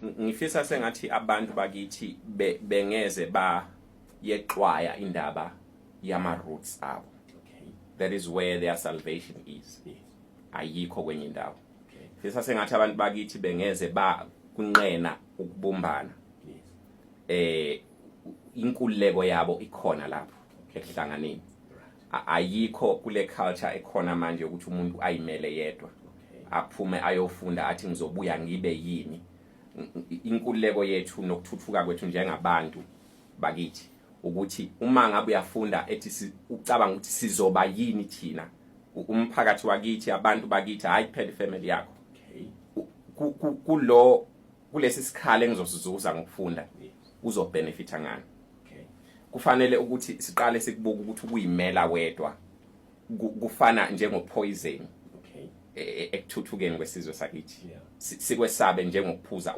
Ngifisa sengathi abantu bakithi bengeze ba yexwaya indaba yama roots abo. That is where their salvation is. Ayikho kwenye indawo. Fisa sengathi abantu bakithi bengeze ba kunqena ukubumbana. Inkululeko yabo ikhona lapho ekuhlanganeni. Ayikho kule culture ekhona manje ukuthi umuntu ayimele yedwa, aphume ayofunda, athi ngizobuya ngibe yini. Inkululeko yethu nokuthuthuka kwethu njengabantu bakithi ukuthi uma ngabe uyafunda ethi ucabanga ukuthi sizoba yini thina, umphakathi wakithi, abantu bakithi, hayi kuphela ifamily yakho. Kulo kulesi sikhala engizosizuza ngokufunda, uzobenefita ngani? Kufanele ukuthi siqale sikubuka ukuthi ukuyimela wedwa kufana njengopoison ekuthuthukeni kwesizwe sakithi. Sikwesabe njengokuphuza.